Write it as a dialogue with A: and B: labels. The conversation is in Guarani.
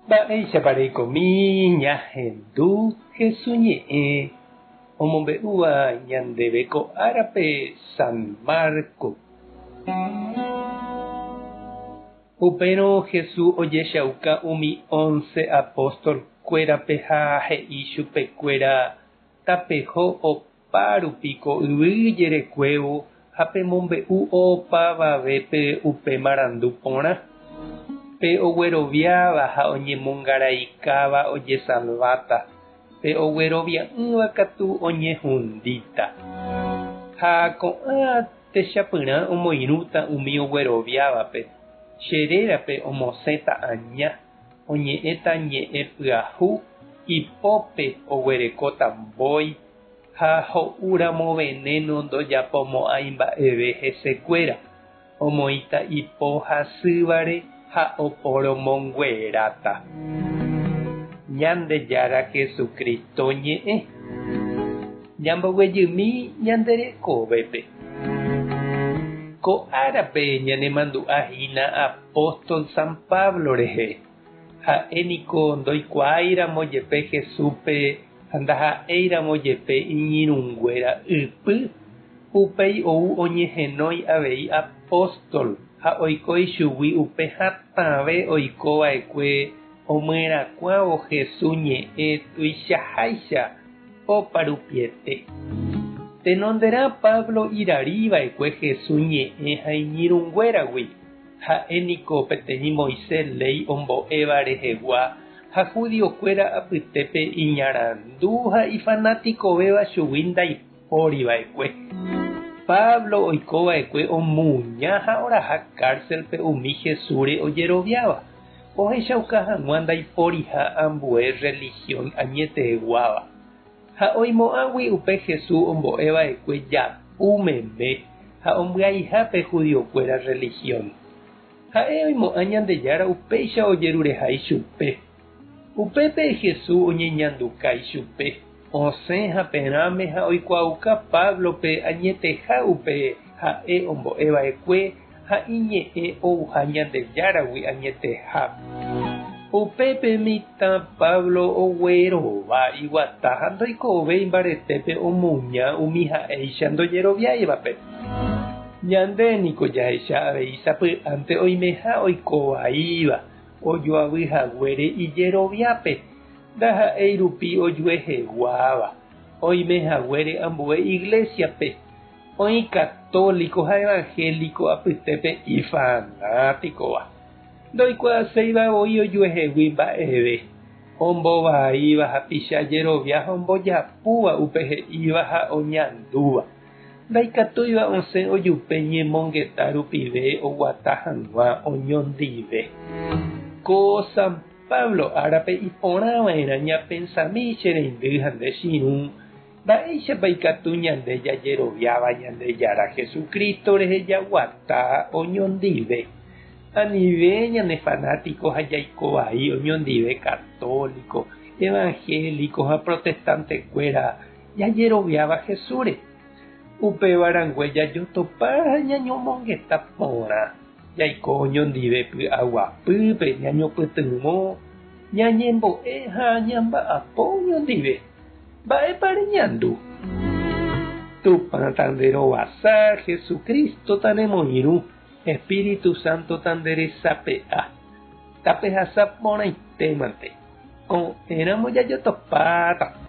A: Mba'éichapa reikomi ñahendu Hesu ñe'ẽ omombe'úva ñandéve ko árape San Marco? Upérõ Jesús ojechauka umi once apóstol kuérape ha he'i chupe kuéra, Tapeho opa rupi ko yvy jerekuévo ha pemombe'u opavavépe upe marandu porã. Pe ogueroviáva ha oñemongaraikáva ojesalváta, pe oguerovia'ỹva katu oñehundíta. Ha ko'ã techapyrã omoirũta umi ogueroviávape, che rérape omosẽta aña, oñe'ẽta ñe'ẽ pyahu, ipópe oguerekóta mbói, ha ho'úramo venéno ndojapomo'ãi mba'eve hesekuéra, omoĩta ipo hasývare ha oporomongueráta. Ñandejára Jesucristo ñe'ẽ. Ñamboguejymi ñande rekovépe. Ko árape ñanemandu'a hína apóstol San Pablo rehe. Ha'e niko ndoikuaáiramo jepe Jesúspe ha ndaha'éiramo jepe iñirũnguéra ypy, upéi ou oñehenói avei apóstol ha oiko ichugui upe hatãve oiko va'ekue omyerakuãvo Jesús ñe'ẽ tuichaháicha oparupiete. Tenonderã Pablo irari va'ekue Jesús ñe'ẽ ha iñirũnguéragui. Ha'e niko peteĩ Moisés léi ombo'éva rehegua ha judiokuéra apytépe iñarandu ha ifanatikovéva chugui ndaipóri va'ekue. Pablo oiko va'ekue omuña ha oraha kárselpe umi Jesúsre ojeroviáva, ohechauka hag̃ua ndaiporiha ambue rrelihión añeteguáva. Ha oimo'ãgui upe Jesús ombo'e va'ekue japu meme ha ombyaiha pe judiokuéra rrelihión. Ha'e oimo'ã Ñandejára upéicha ojerureha ichupe. Upépe Jesús oñeñanduka ichupe, osẽ haperãme ha oikuaauka Páblope añeteha upe ha'e ombo'e va'ekue ha iñe'ẽ ouha Ñandejáragui añeteha. Upépe mitã Pablo oguerova iguata ha ndoikovéi mbaretépe omuña umi ha'éicha ndojeroviáivape. Ñande niko jahecha avei sapy'ánte oimeha oiko vaíva ojoavy haguére ijeroviápe, ndaha'éi rupi ojueheguáva, oime haguére ambue iglésiape. Oĩ católico ha evangélico apytépe ifanátikova, ndoikuaaséiva voi ojuehegui mba'eve, ombovaíva hapicha jerovia ha ombojapúva upe he'íva ha oñandúva, ndaikatúiva osẽ ojupe ñemongeta rupive oguata hag̃ua oñondive. Ko San Pablo árape iporãva'erã ñapensami che reindy ha nde chirũ Mba'éichapa ikatu ñande jajeroviáva Ñandejára Jesucristo rehe jaguata oñondive? Anive ñane fanático ha jaiko vai oñondive católico, evangélico ha protestante-kuéra jajeroviáva Jesúsre. Upéva rangue jajotopa ha ñañomongeta porã, jaiko oñondive py'aguapýpe, ñañopytyvõ, ñañembo'e ha ñamba'apo oñondive. Mba'épa reñandu? Tupã tanderovasa, Jesucristo tanemoirũ, Espíritu Santo tanderesape'a. Tapehasa porãitémante. Ko'ẽramo jajotopáta.